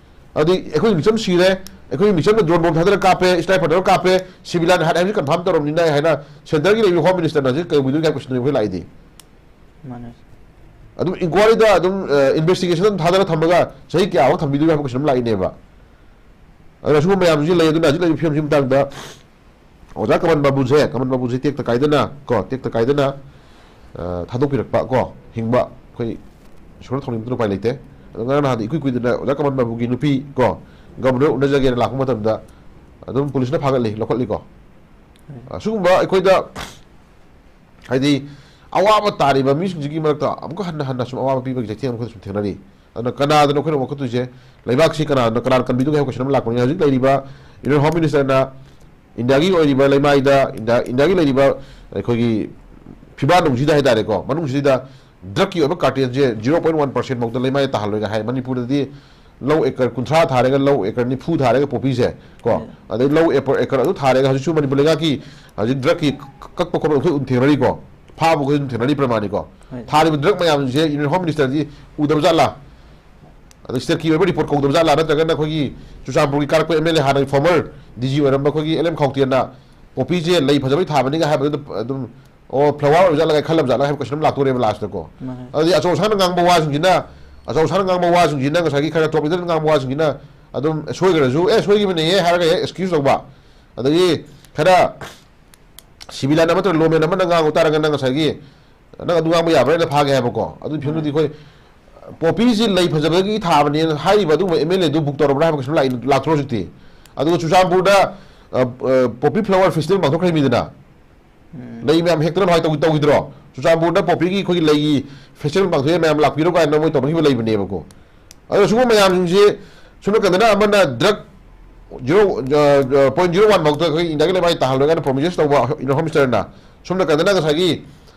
ꯑꯗꯨꯗꯤ ꯑꯩꯈꯣꯏ ꯃꯤꯆꯝ ꯁꯤꯔꯦ, ꯑꯩꯈꯣꯏ ꯃꯤꯆꯝꯅ ꯗ꯭ꯔꯣꯟ ꯕꯣꯝ ꯊꯥꯗꯔ ꯀꯥꯞꯄꯦ, ꯁ꯭ꯅꯥꯏꯄꯔꯗ ꯀꯥꯞꯄꯦ, ꯁꯤꯚꯤꯂꯥꯏꯟ ꯍꯥꯠ ꯍꯥꯏꯕꯁꯤ ꯀꯟꯐꯥꯔꯝ ꯇꯧꯔꯕꯅꯤꯅ ꯍꯥꯏꯅ ꯁꯦꯟꯇꯔꯒꯤ ꯂꯩꯔꯤꯕ ꯍꯣꯝ ꯃꯤꯅꯤꯁꯇꯔꯅ ꯍꯧꯖꯤꯛ ꯀꯩꯗꯧꯕꯤꯗꯣꯏꯅꯣ ꯍꯥꯏꯕ ꯀꯣꯏꯁꯟꯗꯨꯅꯤ ꯑꯩꯈꯣꯏ ꯂꯥꯛꯏꯗꯤ꯫ ꯃꯥꯅꯦ꯫ ꯑꯗꯨꯝ ꯏꯟꯀ꯭ꯋꯥꯏꯔꯤꯗ ꯑꯗꯨꯝ, ꯑ, ꯏꯟꯚꯦꯁꯇꯤꯒꯦꯁꯟ ꯑꯗꯨꯝ ꯊꯥꯗꯔ ꯊꯝꯃꯒ ꯆꯍꯤ ꯀꯌꯥꯃꯨꯛ ꯊꯝꯕꯤꯗꯣꯏꯅꯣ ꯍꯥꯏꯕ ꯀꯣꯏꯁꯟ ꯑꯃ ꯂꯥꯛꯏꯅꯦꯕ꯫ ꯑꯗꯨꯅ ꯁꯤꯒꯨꯝꯕ ꯃꯌꯥꯝꯁꯤ ꯂꯩ꯫ ꯑꯗꯨꯅ ꯍꯧꯖꯤꯛ ꯂꯩꯔꯤꯕ ꯐꯤꯕꯝꯁꯤꯒꯤ ꯃꯇꯥꯡꯗ ꯑꯣꯖꯥ ꯀꯃꯟ ꯕꯥꯕꯨꯁꯦ, ꯀꯃꯟ ꯕꯥꯕꯨꯁꯦ ꯇꯦꯛꯇ ꯀꯥꯏꯗꯅ ꯀꯣ, ꯇꯦꯛꯇ ꯀꯥꯏꯗꯅ, ꯑ, ꯊꯥꯗꯣꯛꯄꯤꯔꯛꯄ ꯀꯣ, ꯍꯤꯡꯕ ꯑꯩꯈꯣꯏ ꯏꯁꯣꯔꯅ ꯊꯧꯅꯤꯡꯕꯗꯨꯅ ꯎꯄꯥꯏ ꯂꯩꯇꯦ꯫ ꯑꯗꯣ ꯉꯔꯥꯡ ꯅꯍꯥꯟꯗ ꯏꯀꯨꯏ ꯀꯨꯏꯗꯅ ꯑꯣꯖꯥ ꯀꯃꯟ ꯕꯥꯕꯨꯒꯤ ꯅꯨꯄꯤ ꯀꯣ, ꯒꯕꯔꯅꯔ ꯎꯅꯖꯒꯦꯅ ꯂꯥꯛꯄ ꯃꯇꯝꯗ ꯑꯗꯨꯝ ꯄꯨꯂꯤꯁꯅ ꯐꯥꯒꯠꯂꯤ, ꯂꯧꯈꯠꯂꯤꯀꯣ꯫ ꯑ, ꯁꯤꯒꯨꯝꯕ ꯑꯩꯈꯣꯏꯗ ꯍꯥꯏꯗꯤ ꯑꯋꯥꯕ ꯇꯥꯔꯤꯕ ꯃꯤꯁꯤꯡꯁꯤꯒꯤ ꯃꯔꯛꯇ ꯑꯃꯨꯛꯀ ꯍꯟꯅ ꯍꯟꯅ ꯁꯨꯝ ꯑꯋꯥꯕ ꯄꯤꯕꯒꯤ ꯆꯩꯊꯦꯡ ꯑꯃꯈꯛꯇ ꯁꯨꯝ ꯊꯦꯡꯅꯔꯤ꯫ ꯑꯗꯨꯅ ꯀꯅꯥꯗꯅꯣ ꯑꯩꯈꯣꯏꯅ ꯋꯥꯀꯠꯇꯣꯏꯁꯦ? ꯂꯩꯕꯥꯛꯁꯤ ꯀꯅꯥꯅ, ꯀꯅꯥꯅ ꯀꯟꯕꯤꯗꯨꯒꯦ ꯍꯥꯏꯕ ꯀꯣꯏꯁꯟ ꯑꯃ ꯂꯥꯛꯄꯅꯤꯅ, ꯍꯧꯖꯤꯛ ꯂꯩꯔꯤꯕ ꯏꯟꯗꯤꯌꯟ ꯍꯣꯝ ꯃꯤꯅꯤꯁꯇꯔꯅ ꯏꯟꯗꯤꯌꯥꯒꯤ ꯑꯣꯏꯔꯤꯕ ꯂꯩꯃꯥꯏꯗ, ꯏꯟꯗꯤꯌꯥ, ꯏꯟꯗꯤꯌꯥꯒꯤ ꯂꯩꯔꯤꯕ ꯑꯩꯈꯣꯏꯒꯤ ꯐꯤꯕꯥꯟꯅꯨꯡꯁꯤꯗ ꯍꯥꯏꯇꯥꯔꯦꯀꯣ, ꯃꯅꯨꯡꯁꯤꯗ ꯗ꯭ꯔꯛꯀꯤ ꯑꯣꯏꯕ ꯀꯥꯔꯇꯦꯜꯁꯦ ꯖꯤꯔꯣ ꯄꯣꯏꯟ ꯋꯥꯟ ꯄꯥꯔꯁꯦꯟ ꯐꯥꯎꯗ ꯂꯩꯃꯥꯏꯗ ꯇꯥꯍꯜꯂꯣꯏꯒ ꯍꯥꯏ꯫ ꯃꯅꯤꯄꯨꯔꯗꯗꯤ ꯂꯧ ꯑꯦꯀꯔ ꯀꯨꯟꯊ꯭ꯔꯥ ꯊꯥꯔꯒ ꯂꯧ ꯑꯦꯀꯔ ꯅꯤꯐꯨ ꯊꯥꯔꯒ ꯄꯣꯄꯤꯁꯦ ꯀꯣ, ꯎꯝ꯫ ꯑꯗꯩ ꯂꯧ ꯑꯦꯀꯔ, ꯑꯦꯀꯔ ꯑꯗꯨ ꯊꯥꯔꯒ ꯍꯧꯖꯤꯛꯁꯨ ꯃꯅꯤꯄꯨꯔ ꯂꯩꯉꯥꯛꯀꯤ ꯍꯧꯖꯤꯛ ꯗ꯭ꯔꯛꯀꯤ ꯀꯛꯄ ꯈꯣꯠꯄ ꯑꯩꯈꯣꯏ ꯑꯗꯨꯝ ꯊꯦꯡꯅꯔꯤꯀꯣ, ꯐꯥꯕ ꯑꯩꯈꯣꯏ ꯑꯗꯨꯝ ꯊꯦꯡꯅꯔꯤ ꯄ꯭ꯔꯃꯥꯅꯤꯀꯣ꯫ ꯍꯣꯏ꯫ ꯊꯥꯔꯤꯕ ꯗ꯭ꯔꯛ ꯃꯌꯥꯝꯁꯦ ꯌꯨꯅꯤꯌꯟ ꯍꯣꯝ ꯃꯤꯅꯤꯁꯇꯔꯗꯤ ꯎꯗꯕ ꯖꯥꯠꯂꯥ? ꯑꯗꯩ ꯁ꯭ꯇꯦꯠꯀꯤ ꯑꯣꯏꯕ ꯔꯤꯄꯣꯔꯠ ꯀꯧꯗꯕ ꯖꯥꯠꯂꯥ? ꯅꯠꯇ꯭ꯔꯒꯅ ꯑꯩꯈꯣꯏꯒꯤ ꯆꯨꯔꯆꯥꯟꯄꯨꯔꯒꯤ ꯀꯥꯔꯛꯄ ꯑꯦꯝ ꯑꯦꯜ ꯑꯦ, ꯍꯥꯟꯅꯒꯤ ꯐꯣꯔꯃꯔ ꯗꯤ ꯖꯤ ꯑꯣꯏꯔꯝꯕ ꯑꯩꯈꯣꯏꯒꯤ ꯑꯦꯜ ꯑꯦꯝ ꯈꯥꯎꯇꯦꯟꯅ ꯄꯣꯄꯤꯁꯦ ꯂꯩ ꯐꯖꯕꯩ ꯊꯥꯕꯅꯤꯒ ꯍꯥꯏꯕꯗꯨꯗ ꯑꯗꯨꯝ, ꯑꯣ, ꯐ꯭ꯂꯥꯋꯔ ꯑꯣꯏꯕ ꯖꯥꯠꯂꯒ ꯈꯜꯂꯕ ꯖꯥꯠꯂꯒ ꯍꯥꯏꯕ ꯀꯣꯏꯁꯟ ꯑꯃ ꯂꯥꯛꯇꯣꯔꯦꯕ ꯂꯥꯁꯇꯀꯣ꯫ ꯃꯥꯅꯦ꯫ ꯑꯗꯨꯗꯤ ꯑꯆꯧ ꯑꯁꯥꯡꯅ ꯉꯥꯡꯕ ꯋꯥꯁꯤꯡꯁꯤꯅ, ꯑꯆꯧ ꯑꯁꯥꯡꯅ ꯉꯥꯡꯕ ꯋꯥꯁꯤꯡꯁꯤꯅ ꯉꯁꯥꯏꯒꯤ ꯈꯔ ꯇꯣꯞ ꯂꯤꯗꯔꯅ ꯉꯥꯡꯕ ꯋꯥꯁꯤꯡꯁꯤꯅ ꯑꯗꯨꯝ ꯁꯣꯏꯈ꯭ꯔꯁꯨ, "ꯑꯦ, ꯁꯣꯏꯈꯤꯕꯅꯦꯍꯦ" ꯍꯥꯏꯔꯒ ꯍꯦꯛ ꯑꯦꯛꯁꯀ꯭ꯌꯨꯁ ꯇꯧꯕ꯫ ꯑꯗꯒꯤ ꯈꯔ ꯁꯤꯚꯤꯂꯥꯏꯟ ꯑꯃ ꯅꯠꯇ꯭ꯔꯒ ꯂꯣꯃꯦꯟ ꯑꯃꯅ ꯉꯥꯡꯉꯨ ꯇꯥꯔꯒꯅ ꯉꯁꯥꯏꯒꯤ, "ꯅꯪ ꯑꯗꯨ ꯉꯥꯡꯕ ꯌꯥꯕ꯭ꯔꯥ?" ꯍꯥꯏꯅ ꯐꯥꯒꯦ ꯍꯥꯏꯕꯀꯣ꯫ ꯑꯗꯨꯒꯤ ꯐꯤꯕꯝꯗꯨꯗꯤ ꯑꯩꯈꯣꯏ ꯄꯣꯄꯤꯁꯤ ꯂꯩ ꯐꯖꯕꯒꯤ ꯊꯥꯕꯅꯦꯅ ꯍꯥꯏꯔꯤꯕ ꯑꯗꯨꯒꯨꯝꯕ ꯑꯦꯝ ꯑꯦꯜ ꯑꯦꯗꯨ ꯕꯨꯛ ꯇꯧꯔꯕ꯭ꯔꯥ ꯍꯥꯏꯕ ꯀꯣꯏꯁꯟ ꯂꯥꯛꯏ, ꯂꯥꯛꯇ꯭ꯔꯣ ꯍꯧꯖꯤꯛꯇꯤ? ꯑꯗꯨꯒ ꯆꯨꯔꯆꯥꯟꯄꯨꯔꯗ, ꯑ, ꯑ, ꯄꯣꯄꯤ ꯐ꯭ꯂꯥꯋꯔ ꯐꯦꯁꯇꯤꯚꯦꯜ ꯄꯥꯡꯊꯣꯛꯈ꯭ꯔꯤꯃꯤꯗꯅ꯫ ꯎꯝ꯫ ꯂꯩ ꯃꯌꯥꯝ ꯍꯦꯛꯇꯅ ꯅꯍꯥꯟꯋꯥꯏ ꯇꯧꯈꯤ-, ꯇꯧꯈꯤꯗ꯭ꯔꯣ? ꯆꯨꯔꯆꯥꯟꯄꯨꯔꯗ ꯄꯣꯄꯤꯒꯤ ꯑꯩꯈꯣꯏꯒꯤ ꯂꯩꯒꯤ ꯐꯦꯁꯇꯤꯚꯦꯜ ꯄꯥꯡꯊꯣꯛꯑꯦ, ꯃꯌꯥꯝ ꯂꯥꯛꯄꯤꯔꯣ ꯀꯥꯏꯅ ꯃꯣꯏ ꯇꯧꯅꯈꯤꯕ ꯂꯩꯕꯅꯦꯕꯀꯣ꯫ ꯑꯗꯣ ꯁꯤꯒꯨꯝꯕ ꯃꯌꯥꯝꯁꯤꯡꯁꯦ ꯁꯣꯝ ꯅꯥꯀꯟꯗꯅ ꯑꯃꯅ ꯗ꯭ꯔꯛ ꯖꯤꯔꯣ, ꯑ, ꯑ, ꯄꯣꯏꯟ ꯖꯤꯔꯣ ꯋꯥꯟ ꯐꯥꯎꯗ ꯑꯩꯈꯣꯏ ꯏꯟꯗꯤꯌꯥꯒꯤ ꯂꯩꯃꯥꯏ ꯇꯥꯍꯜꯂꯣꯏ ꯀꯥꯏꯅ ꯄ꯭ꯔꯣꯃꯤꯁ ꯇꯧꯕ ꯏꯟꯗꯤꯌꯟ ꯍꯣꯝ ꯃꯤꯅꯤꯁꯇꯔꯅ, ꯁꯣꯝ ꯅꯥꯀꯟꯗꯅ ꯉꯁꯥꯏꯒꯤ,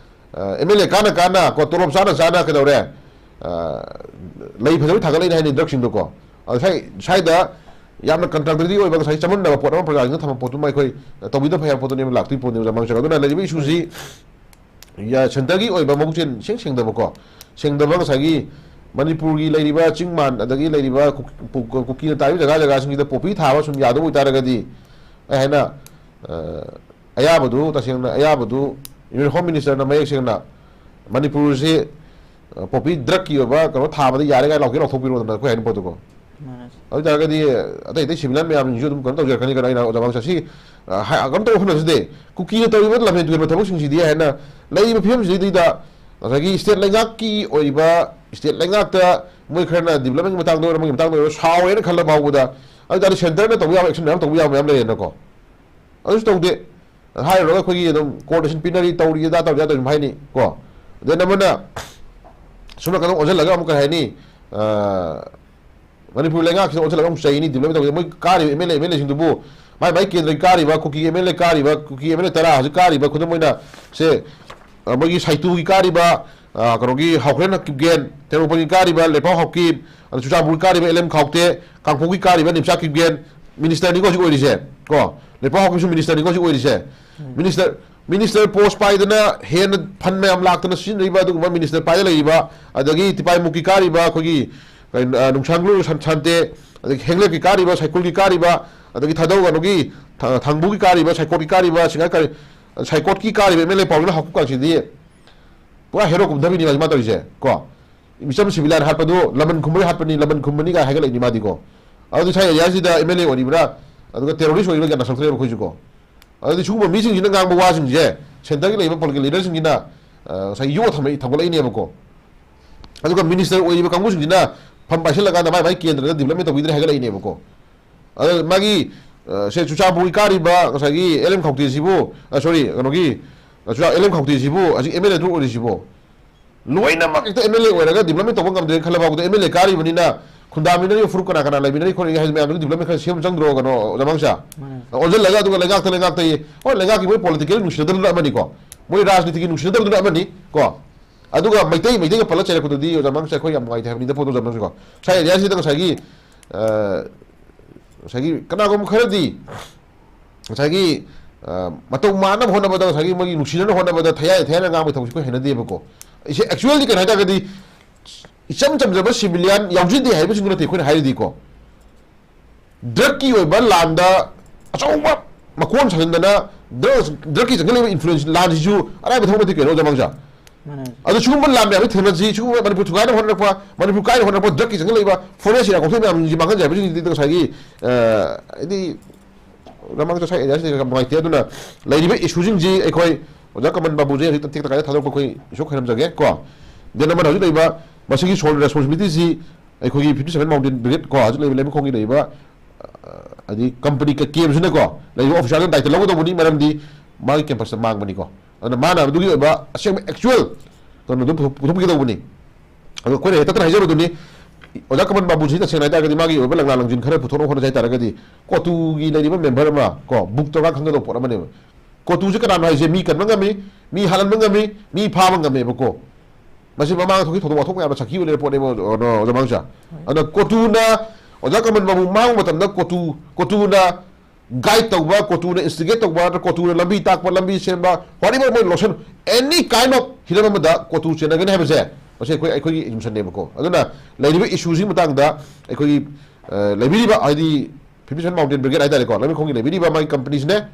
ꯑ, ꯑꯦꯝ ꯑꯦꯜ ꯑꯦ ꯀꯥꯟꯅ ꯀꯥꯟꯅ ꯀꯣ, ꯇꯣꯂꯣꯞ ꯆꯥꯅ ꯆꯥꯅ ꯀꯩꯗꯧꯔꯦ? ꯑ, ꯂꯩ ꯐꯖꯕ ꯊꯥꯒꯠꯂꯛꯏꯅꯦ ꯍꯥꯏꯅꯤ ꯗ꯭ꯔꯛꯁꯤꯡꯗꯣꯀꯣ꯫ ꯑꯗꯣ ꯁ꯭ꯋꯥꯏ-, ꯁ꯭ꯋꯥꯏꯗ ꯌꯥꯝꯅ ꯀꯟꯇ꯭ꯔꯥꯗꯤꯛꯇꯔꯤ ꯑꯣꯏꯕ, ꯉꯁꯥꯏ ꯆꯃꯝꯅꯕ ꯄꯣꯠ ꯑꯃ ꯄ꯭ꯔꯖꯥꯁꯤꯡꯅ ꯊꯝꯕ ꯄꯣꯠꯇꯨꯃ ꯑꯩꯈꯣꯏ ꯇꯧꯕꯤꯗꯕ ꯐꯩ ꯍꯥꯏꯕ ꯄꯣꯠꯇꯨꯅꯦꯕ ꯂꯥꯛꯇꯣꯏ ꯄꯣꯠꯅꯦꯕ, ꯑꯣꯖꯥ ꯃꯥꯡꯁꯥ꯫ ꯑꯗꯨꯅ ꯂꯩꯔꯤꯕ ꯏꯁꯨꯁꯤ ꯁꯦꯟꯇꯔꯒꯤ ꯑꯣꯏꯕ ꯃꯕꯨꯛꯆꯦꯜ ꯏꯁꯦꯡ ꯁꯦꯡꯗꯕꯀꯣ, ꯁꯦꯡꯗꯕ ꯉꯁꯥꯏꯒꯤ ꯃꯅꯤꯄꯨꯔꯒꯤ ꯂꯩꯔꯤꯕ ꯆꯤꯡ ꯃꯥꯟ, ꯑꯗꯒꯤ ꯂꯩꯔꯤꯕ ꯀꯨ-, ꯀꯨ-, ꯀꯨꯀꯤꯅ ꯇꯥꯔꯤꯕ ꯖꯒꯥ ꯖꯒꯥꯁꯤꯡꯁꯤꯗ ꯄꯣꯄꯤ ꯊꯥꯕ ꯁꯨꯝ ꯌꯥꯗꯕ ꯑꯣꯏꯇꯥꯔꯒꯗꯤ, ꯑꯩ ꯍꯥꯏꯅ, ꯑ, ꯑꯌꯥꯕꯗꯨ, ꯇꯁꯦꯡꯅ ꯑꯌꯥꯕꯗꯨ Union Home Minister ꯅ ꯃꯌꯦꯛ ꯁꯦꯡꯅ ꯃꯅꯤꯄꯨꯔꯁꯤ, ꯑ, ꯄꯣꯄꯤ ꯗ꯭ꯔꯒꯀꯤ ꯑꯣꯏꯕ ꯀꯩꯅꯣ ꯊꯥꯕꯗ ꯌꯥꯔꯦ ꯀꯥꯏꯅ ꯂꯥꯎꯊꯣꯛ ꯂꯥꯎꯊꯣꯛꯄꯤꯔꯣꯗꯅ ꯑꯩꯈꯣꯏ ꯍꯥꯏꯅꯤꯡ ꯄꯣꯠꯇꯨꯀꯣ꯫ ꯃꯥꯅꯦ꯫ ꯑꯗꯨ ꯑꯣꯏꯇꯥꯔꯒꯗꯤ ꯑꯇꯩ ꯑꯇꯩ civilian ꯃꯌꯥꯝꯁꯤꯡꯁꯨ ꯑꯗꯨꯝ ꯀꯩꯅꯣ ꯇꯧꯖꯔꯛꯀꯅꯤ ꯀꯩꯅꯣ, ꯑꯩꯅ ꯑꯣꯖꯥ ꯃꯥꯡꯁꯥ ꯁꯤ, ꯑ, ꯍꯥꯏ-, ꯀꯩꯅꯣ ꯇꯧꯕ ꯍꯣꯠꯅꯁꯤꯗꯦ꯫ ꯀꯨꯀꯤꯅ ꯇꯧꯔꯤꯕ ꯂꯝꯍꯦꯟ ꯇꯨꯍꯦꯟꯕ ꯊꯕꯛꯁꯤꯡꯁꯤꯗꯤ ꯍꯥꯏꯅ ꯂꯩꯔꯤꯕ ꯐꯤꯕꯝꯁꯤꯗꯩꯗ ꯉꯁꯥꯏꯒꯤ state ꯂꯩꯉꯥꯛꯀꯤ ꯑꯣꯏꯔꯤꯕ, state ꯂꯩꯉꯥꯛꯇ ꯃꯣꯏ ꯈꯔꯅ development ꯀꯤ ꯃꯇꯥꯡꯗ ꯑꯣꯏꯔꯣ, ꯑꯃꯒꯤ ꯃꯇꯥꯡꯗ ꯑꯣꯏꯔꯣ ꯁꯥꯎꯔꯦꯅ ꯈꯜꯂ ꯐꯥꯎꯕꯗ, ꯑꯗꯨ ꯇꯥꯔꯗꯤ centre ꯅ ꯇꯧꯕ ꯌꯥꯕ action ꯃꯌꯥꯝ ꯇꯧꯕ ꯌꯥꯕ ꯃꯌꯥꯝ ꯂꯩꯔꯦꯅꯀꯣ꯫ ꯑꯗꯨꯁꯨ ꯇꯧꯗꯦ꯫ ꯍꯥꯏꯔꯨꯔꯒ ꯑꯩꯈꯣꯏꯒꯤ ꯑꯗꯨꯝ coordination ꯄꯤꯅꯔꯤ, ꯇꯧꯔꯤ, ꯑꯗꯥ ꯇꯧꯔꯤ, ꯑꯗꯥ ꯇꯧꯔꯤ ꯁꯨꯝ ꯍꯥꯏꯅꯤ ꯀꯣ꯫ Then ꯑꯃꯅ ꯁꯣꯝ ꯅꯥꯀꯟꯗ ꯑꯣꯟꯁꯤꯜꯂꯒ ꯑꯃꯨꯛ ꯀꯩ ꯍꯥꯏꯅꯤ, ꯑ, ꯃꯅꯤꯄꯨꯔ ꯂꯩꯉꯥꯛꯁꯤꯗ ꯑꯣꯟꯁꯤꯜꯂꯒ ꯑꯃꯨꯛ ꯆꯩꯅꯤ, development ꯇꯧꯗꯦ꯫ ꯃꯣꯏ ꯀꯥꯔꯤꯕ M L A, M L A ꯁꯤꯡꯗꯨꯕꯨ ꯃꯥꯏ ꯃꯥꯏ ꯀꯦꯟꯗ꯭ꯔꯒꯤ ꯀꯥꯔꯤꯕ, ꯀꯨꯀꯤ M L A ꯀꯥꯔꯤꯕ, Kuki M L A ꯇꯔꯥ ꯍꯧꯖꯤꯛ ꯀꯥꯔꯤꯕ, ꯈꯨꯗꯝ ꯑꯣꯏꯅ ꯁꯦ, ꯑ, ꯃꯣꯏꯒꯤ ꯁꯥꯏꯇꯨꯒꯤ ꯀꯥꯔꯤꯕ, ꯑ, ꯀꯩꯅꯣꯒꯤ ꯍꯥꯎꯈ꯭ꯔꯦꯟ ꯀꯤꯞꯒꯦꯟ, ꯇꯦꯡꯅꯧꯄꯜꯒꯤ ꯀꯥꯔꯤꯕ ꯂꯩꯄꯥꯎ ꯍꯥꯎꯀꯤꯞ, ꯑꯗ ꯆꯨꯔꯆꯥꯟꯄꯨꯔꯒꯤ ꯀꯥꯔꯤꯕ L M ꯈꯥꯎꯇꯦ, ꯀꯥꯡꯄꯣꯛꯄꯤ ꯀꯥꯔꯤꯕ ꯅꯤꯝꯆꯥ ꯀꯤꯞꯒꯦꯟ, minister ꯅꯤꯀꯣ ꯍꯧꯖꯤꯛ ꯑꯣꯏꯔꯤꯁꯦ ꯀꯣ, ꯂꯩꯄꯥꯎ ꯍꯥꯎꯀꯤꯞꯁꯨ minister ꯅꯤꯀꯣ ꯍꯧꯖꯤꯛ ꯑꯣꯏꯔꯤꯁꯦ꯫ Minister, minister post ꯄꯥꯏꯗꯅ ꯍꯦꯟꯅ fund ꯃꯌꯥꯝ ꯂꯥꯛꯇꯅ ꯁꯤꯖꯤꯟꯅꯔꯤꯕ ꯑꯗꯨꯒꯨꯝꯕ minister ꯄꯥꯏꯗ ꯂꯩꯔꯤꯕ, ꯑꯗꯒꯤ ꯇꯤꯄꯥꯏꯃꯨꯛꯀꯤ ꯀꯥꯔꯤꯕ ꯑꯩꯈꯣꯏꯒꯤ, ꯑ, ꯅꯨꯡꯁꯥꯡꯂꯨ ꯁꯟ-, ꯁꯥꯟꯇꯦ, ꯑꯗꯒꯤ ꯍꯦꯡꯂꯦꯞꯀꯤ ꯀꯥꯔꯤꯕ, ꯁꯥꯏꯀꯨꯜꯒꯤ ꯀꯥꯔꯤꯕ, ꯑꯗꯒꯤ ꯊꯥꯗꯧ ꯀꯩꯅꯣꯒꯤ ꯊ-, ꯊꯥꯡꯕꯨꯒꯤ ꯀꯥꯔꯤꯕ, ꯁꯥꯏꯀꯣꯠꯀꯤ ꯀꯥꯔꯤꯕ, ꯁꯤꯡꯒꯥ ꯀꯥꯔꯤ-, ꯁꯥꯏꯀꯣꯠꯀꯤ ꯀꯥꯔꯤꯕ M L A ꯄꯥꯎꯅ ꯍꯥꯎꯀꯨꯞ ꯀꯥꯡꯁꯤꯗꯤ ꯄꯨꯔꯥ ꯍꯦꯔꯣ ꯀꯨꯝꯊꯕꯤꯅꯤ ꯃꯥ ꯇꯧꯔꯤꯁꯦ ꯀꯣ꯫ ꯃꯤꯆꯝ civilian ꯍꯥꯠꯄꯗꯨ ꯂꯃꯟ ꯈꯨꯝꯕꯩ ꯍꯥꯠꯄꯅꯤ, ꯂꯃꯟ ꯈꯨꯝꯕꯅꯤ ꯀꯥꯏ ꯍꯥꯏꯒꯠꯂꯛꯏꯅꯤ ꯃꯥꯗꯤꯀꯣ꯫ ꯑꯗꯨꯗꯤ ꯁ꯭ꯋꯥꯏ area ꯁꯤꯗ M L A ꯑꯣꯏꯔꯤꯕ꯭ꯔꯥ, ꯑꯗꯨꯒ terrorist ꯑꯣꯏꯔꯤꯕ꯭ꯔꯥ ꯒ꯭ꯌꯥꯟ ꯇꯥꯁꯜꯂꯛꯇ꯭ꯔꯦꯕ ꯑꯩꯈꯣꯏꯁꯨꯀꯣ꯫ ꯑꯗꯨꯗꯤ ꯁꯤꯒꯨꯝꯕ ꯃꯤꯁꯤꯡꯁꯤꯅ ꯉꯥꯡꯕ ꯋꯥꯁꯤꯡꯁꯦ centre ꯒꯤ ꯂꯩꯔꯤꯕ political leader ꯁꯤꯡꯁꯤꯅ, ꯑ, ꯉꯁꯥꯏ ꯌꯣꯛꯑ ꯊꯝꯃꯛꯏ-, ꯊꯝꯒꯠꯂꯛꯏꯅꯦꯕꯀꯣ꯫ ꯑꯗꯨꯒ minister ꯑꯣꯏꯔꯤꯕ ꯀꯥꯡꯕꯨꯁꯤꯡꯁꯤꯅ ꯐꯝ ꯄꯥꯏꯁꯤꯜꯂꯀꯥꯟꯗ ꯃꯥꯏ ꯃꯥꯏ ꯀꯦꯟꯗ꯭ꯔꯗ development ꯇꯧꯕꯤꯗ꯭ꯔꯦ ꯍꯥꯏꯒꯠꯂꯛꯏꯅꯦꯕꯀꯣ꯫ ꯑꯗ ꯃꯥꯒꯤ, ꯑ, ꯁꯦ ꯆꯨꯔꯆꯥꯟꯄꯨꯔꯒꯤ ꯀꯥꯔꯤꯕ ꯉꯁꯥꯏꯒꯤ L M ꯈꯥꯎꯇꯦꯁꯤꯕꯨ, ꯑ, sorry, ꯀꯩꯅꯣꯒꯤ, ꯑ, ꯆꯨꯔꯆꯥ-, L M ꯈꯥꯎꯇꯦꯁꯤꯕꯨ ꯍꯧꯖꯤꯛ M L A ꯑꯗꯨ ꯑꯣꯏꯔꯤꯁꯤꯕꯨ ꯂꯣꯏꯅꯃꯛ ꯍꯦꯛꯇ M L A ꯑꯣꯏꯔꯒ development ꯇꯧꯕ ꯉꯝꯗ꯭ꯔꯦꯅ ꯈꯜꯂ ꯐꯥꯎꯕꯗ M L A ꯀꯥꯔꯤꯕꯅꯤꯅ ꯈꯨꯟꯗꯥꯃꯤꯟꯅꯔꯤꯕ ꯐꯨꯔꯨꯞ ꯀꯅꯥ ꯀꯅꯥ ꯂꯩꯃꯤꯟꯅꯔꯤ ꯈꯣꯠꯂꯤ ꯍꯥꯏꯁꯦ ꯃꯌꯥꯝꯗꯨꯒꯤ development ꯈꯔ ꯁꯦꯝꯕ ꯆꯪꯗ꯭ꯔꯣ ꯀꯩꯅꯣ ꯑꯣꯖꯥ ꯃꯥꯡꯁꯥ? ꯃꯥꯅꯦ꯫ ꯑꯣꯟꯁꯤꯜꯂꯒ ꯑꯗꯨꯒ ꯂꯩꯉꯥꯛꯇ ꯂꯩꯉꯥꯛꯇ ꯌꯦ-, ꯍꯣꯏ, ꯂꯩꯉꯥꯛꯀꯤ ꯃꯣꯏ political ꯅꯨꯡꯁꯤꯅꯗꯕꯗꯨꯅ ꯑꯃꯅꯤꯀꯣ, ꯃꯣꯏ ꯔꯥꯖꯅꯤꯇꯤꯒꯤ ꯅꯨꯡꯁꯤꯅꯗꯕꯗꯨꯅ ꯑꯃꯅꯤ ꯀꯣ꯫ ꯑꯗꯨꯒ ꯃꯩꯇꯩ, ꯃꯩꯇꯩꯒ ꯄꯜꯂ ꯆꯩꯔꯛꯄꯗꯨꯗꯤ ꯑꯣꯖꯥ ꯃꯥꯡꯁꯥ ꯑꯩꯈꯣꯏ ꯌꯥꯝ ꯅꯨꯡꯉꯥꯏꯇꯦ ꯍꯥꯏꯕꯅꯤꯗ ꯄꯣꯠꯇꯣ ꯑꯣꯖꯥ ꯃꯥꯡꯁꯥꯀꯣ꯫ ꯁ꯭ꯋꯥꯏ area ꯁꯤꯗ ꯉꯁꯥꯏꯒꯤ ꯑ, ꯉꯁꯥꯏꯒꯤ ꯀꯅꯥꯒꯨꯝꯕ ꯈꯔꯗꯤ ꯉꯁꯥꯏꯒꯤ, ꯑ, ꯃꯇꯧ ꯃꯥꯟꯅꯕ ꯍꯣꯠꯅꯕꯗ, ꯉꯁꯥꯏꯒꯤ ꯃꯣꯏꯒꯤ ꯅꯨꯡꯁꯤꯅꯅ ꯍꯣꯠꯅꯕꯗ ꯊꯌꯥꯏ ꯊꯌꯥꯏꯅ ꯉꯥꯡꯕꯒꯤ ꯊꯕꯛꯁꯦ ꯑꯩꯈꯣꯏ ꯍꯩꯅꯗꯦꯕꯀꯣ꯫ ꯑꯩꯁꯦ actually ꯀꯩꯅꯣ ꯍꯥꯏꯇꯥꯔꯒꯗꯤ, ꯏꯆꯝ ꯆꯝꯖꯕ civilian ꯌꯥꯎꯖꯗꯦ ꯍꯥꯏꯕꯁꯤꯡꯗꯨ ꯅꯠꯇꯦ ꯑꯩꯈꯣꯏꯅ ꯍꯥꯏꯔꯤꯗꯤꯀꯣ꯫ ꯗ꯭ꯔꯒꯀꯤ ꯑꯣꯏꯕ ꯂꯥꯟꯗ ꯑꯆꯧꯕ ꯃꯀꯣꯟ ꯁꯥꯖꯤꯟꯗꯅ ꯗ꯭ꯔꯒ, ꯗ꯭ꯔꯒꯀꯤ ꯆꯪꯁꯤꯜꯂꯛꯏꯕ influence ꯂꯥꯟꯁꯤꯁꯨ ꯑꯔꯥꯏꯕ ꯊꯕꯛ ꯅꯠꯇꯦ ꯀꯩꯅꯣ, ꯖꯃꯥꯡꯖꯥ꯫ ꯃꯥꯅꯦ꯫ ꯑꯗꯨ ꯁꯤꯒꯨꯝꯕ ꯂꯥꯟ ꯃꯌꯥꯝꯁꯤ ꯊꯦꯡꯅꯁꯤ, ꯁꯤꯒꯨꯝꯕ ꯃꯅꯤꯄꯨꯔ ꯊꯨꯒꯥꯏꯅꯕ ꯍꯣꯠꯅꯔꯛꯄ, ꯃꯅꯤꯄꯨꯔ ꯀꯥꯏꯅꯕ ꯍꯣꯠꯅꯔꯛꯄ, ꯗ꯭ꯔꯒꯀꯤ ꯆꯪꯁꯤꯜꯂꯛꯏꯕ ꯐꯣꯔꯦꯁ ꯑꯦꯔꯤꯌꯥ ꯀꯣꯡꯊꯣꯛ ꯃꯌꯥꯝꯁꯤ ꯃꯥꯡꯍꯟꯖꯩ ꯍꯥꯏꯕꯁꯤꯡꯁꯤꯗꯤ ꯉꯁꯥꯏꯒꯤ, ꯑ, ꯍꯥꯏꯗꯤ ꯖꯃꯥꯡꯖꯥ ꯁ꯭ꯋꯥꯏ ꯑꯦꯔꯤꯌꯥꯁꯤꯗ ꯌꯥꯝ ꯅꯨꯡꯉꯥꯏꯇꯦ꯫ ꯑꯗꯨꯅ ꯂꯩꯔꯤꯕ ꯏꯁꯨꯁꯤꯡꯁꯤ ꯑꯩꯈꯣꯏ ꯑꯣꯖꯥ ꯀꯃꯟ ꯕꯥꯕꯨꯁꯦ ꯍꯧꯖꯤꯛ ꯇꯦꯛꯇ ꯀꯥꯏꯗ ꯊꯥꯗꯣꯛꯄ ꯑꯩꯈꯣꯏ ꯏꯁꯨ ꯈꯣꯏꯔꯝꯖꯒꯦ ꯀꯣ꯫ ꯗꯦꯟ ꯑꯃꯅ ꯍꯧꯖꯤꯛ ꯂꯩꯔꯤꯕ ꯃꯁꯤꯒꯤ sole responsibility ꯁꯤ ꯑꯩꯈꯣꯏꯒꯤ fifty seven Mountain Brigade ꯀꯣ, ꯍꯧꯖꯤꯛ ꯂꯩꯔꯤꯕ ꯂꯩꯃꯈꯣꯡꯒꯤ ꯂꯩꯔꯤꯕ, ꯑ, ꯍꯥꯏꯗꯤ company ꯀ-, ꯀꯦꯝꯁꯤꯅꯀꯣ, ꯂꯩꯔꯤꯕ officer ꯗꯨꯅ ꯗꯥꯏꯇ ꯂꯧꯒꯗꯧꯕꯅꯤ, ꯃꯔꯝꯗꯤ ꯃꯥꯒꯤ campus ꯇ ꯃꯥꯡꯕꯅꯤꯀꯣ꯫ ꯑꯗꯨꯅ ꯃꯥꯅ ꯑꯗꯨꯒꯤ ꯑꯣꯏꯕ ꯑꯁꯦꯡꯕ actual ꯀꯩꯅꯣꯗꯨ ꯄꯨꯊꯣꯛ-, ꯄꯨꯊꯣꯛꯄꯤꯒꯗꯧꯕꯅꯤ꯫ ꯑꯗꯣ ꯑꯩꯈꯣꯏꯅ ꯍꯦꯛꯇ ꯍꯥꯏꯖꯕꯗꯨꯅꯤ, ꯑꯣꯖꯥ ꯀꯃꯟ ꯕꯥꯕꯨꯁꯤ ꯇꯁꯦꯡꯅ ꯍꯥꯏꯇꯥꯔꯒꯗꯤ ꯃꯥꯒꯤ ꯑꯣꯏꯕ ꯂꯪꯂꯥ ꯂꯪꯖꯤꯟ ꯈꯔ ꯄꯨꯊꯣꯔꯛꯅꯕ ꯍꯣꯠꯅꯖꯦ ꯍꯥꯏꯇꯥꯔꯒꯗꯤ, ꯀꯣꯇꯨꯒꯤ ꯂꯩꯔꯤꯕ member ꯑꯃ ꯀꯣ, book ꯇꯧꯔꯒ ꯈꯪꯒꯗꯧꯕ ꯄꯣꯠ ꯑꯃꯅꯦꯕ꯫ ꯀꯣꯇꯨꯁꯦ ꯀꯅꯥꯅꯣ ꯍꯥꯏꯁꯦ ꯃꯤ ꯀꯟꯕ ꯉꯝꯃꯤ, ꯃꯤ ꯍꯥꯠꯍꯟꯕ ꯉꯝꯃꯤ, ꯃꯤ ꯐꯥꯕ ꯉꯝꯃꯦꯕꯀꯣ꯫ ꯃꯁꯤ ꯃꯃꯥꯡꯗ ꯊꯣꯛꯈꯤ ꯊꯧꯗꯣꯛ ꯋꯥꯊꯣꯛ ꯃꯌꯥꯝꯗ ꯁꯥꯈꯤ ꯑꯣꯏ ꯂꯩꯔꯕ ꯄꯣꯠꯅꯦꯕ, ꯑꯣꯖꯥ ꯃꯥꯡꯁꯥ꯫ ꯍꯣꯏ꯫ ꯑꯗꯨꯅ ꯀꯣꯇꯨꯅ, ꯑꯣꯖꯥ ꯀꯃꯟ ꯕꯥꯕꯨ ꯃꯥꯡꯕ ꯃꯇꯝꯗ ꯀꯣꯇꯨ, ꯀꯣꯇꯨꯅ guide ꯇꯧꯕ, ꯀꯣꯇꯨꯅ instigate ꯇꯧꯕ, ꯅꯠꯇ꯭ꯔꯒ ꯀꯣꯇꯨꯅ ꯂꯝꯕꯤ ꯇꯥꯛꯄ, ꯂꯝꯕꯤ ꯁꯦꯝꯕ, whatever ꯃꯣꯏ ꯂꯣꯁꯟ, any kind of ꯍꯤꯔꯝ ꯑꯃꯗ ꯀꯣꯇꯨ ꯆꯦꯟꯅꯒꯅꯤ ꯍꯥꯏꯕꯁꯦ, ꯃꯁꯤ ꯑꯩꯈꯣꯏ, ꯑꯩꯈꯣꯏꯒꯤ assumption ꯅꯦꯕꯀꯣ꯫ ꯑꯗꯨꯅ ꯂꯩꯔꯤꯕ issue ꯁꯤꯒꯤ ꯃꯇꯥꯡꯗ ꯑꯩꯈꯣꯏꯒꯤ, ꯑ, ꯂꯩꯕꯤꯔꯤꯕ, ꯍꯥꯏꯗꯤ fifty seven Mountain Brigade ꯍꯥꯏꯇꯥꯔꯦꯀꯣ, ꯂꯩꯃꯈꯣꯡꯒꯤ ꯂꯩꯕꯤꯔꯤꯕ ꯃꯥꯒꯤ company ꯁꯤꯅꯦ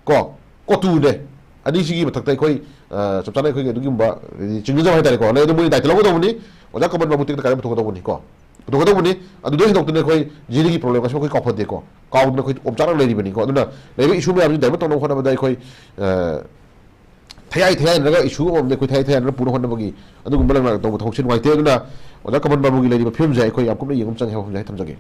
ꯀꯣ, ꯀꯣꯇꯨꯅꯦ, ꯑꯅꯤꯁꯤꯒꯤ ꯃꯊꯛꯇ ꯑꯩꯈꯣꯏ, ꯑ, ꯆꯞ ꯆꯥꯅ ꯑꯩꯈꯣꯏꯒꯤ ꯑꯗꯨꯒꯨꯝꯕ, ꯍꯥꯏꯗꯤ, ꯆꯤꯡꯅꯖꯕ ꯍꯥꯏꯇꯥꯔꯦꯀꯣ, ꯂꯩ, ꯑꯗꯨ ꯃꯣꯏꯅ ꯗꯥꯏꯇ ꯂꯧꯒꯗꯧꯕꯅꯤ꯫ ꯑꯣꯖꯥ ꯀꯃꯟ ꯕꯥꯕꯨ ꯇꯦꯛꯇ ꯀꯥꯏꯗ ꯄꯨꯊꯣꯛꯀꯗꯧꯕꯅꯤꯀꯣ, ꯄꯨꯊꯣꯛꯀꯗꯧꯕꯅꯤ꯫ ꯑꯗꯨꯗ ꯍꯦꯟꯗꯣꯛꯇꯅ ꯑꯩꯈꯣꯏ ꯖꯤꯔꯤꯒꯤ problem ꯉꯁꯤ ꯑꯩꯈꯣꯏ ꯀꯥꯎꯐꯗꯦꯀꯣ, ꯀꯥꯎꯗꯅ ꯑꯩꯈꯣꯏ ꯑꯣꯝꯆꯥꯛꯅ ꯂꯩꯔꯤꯕꯅꯤꯀꯣ꯫ ꯑꯗꯨꯅ ꯂꯩꯔꯤꯕ issue ꯃꯌꯥꯝꯁꯤ divert ꯇꯧꯅꯕ ꯍꯣꯠꯅꯕꯗ ꯑꯩꯈꯣꯏ, ꯑ, ꯊꯌꯥꯏ ꯊꯌꯥꯏꯅꯔꯒ issue ꯑꯃꯃꯝꯗ ꯑꯩꯈꯣꯏ ꯊꯌꯥꯏ ꯊꯌꯥꯏꯅꯔꯒ ꯄꯨꯅꯕ ꯍꯣꯠꯅꯕꯒꯤ ꯑꯗꯨꯒꯨꯝꯕ ꯂꯪꯂꯥ ꯇꯧꯕ ꯊꯕꯛꯁꯦ ꯅꯨꯡꯉꯥꯏꯇꯦ꯫ ꯑꯗꯨꯅ ꯑꯣꯖꯥ ꯀꯃꯟ ꯕꯥꯕꯨꯒꯤ ꯂꯩꯔꯤꯕ ꯐꯤꯕꯝꯁꯦ ꯑꯩꯈꯣꯏ ꯌꯥꯝ ꯀꯨꯞꯅ ꯌꯦꯡꯕ ꯑꯃ ꯆꯪꯉꯦ ꯍꯥꯏꯕ ꯋꯥꯐꯝꯁꯦ ꯑꯩ ꯊꯝꯖꯒꯦ꯫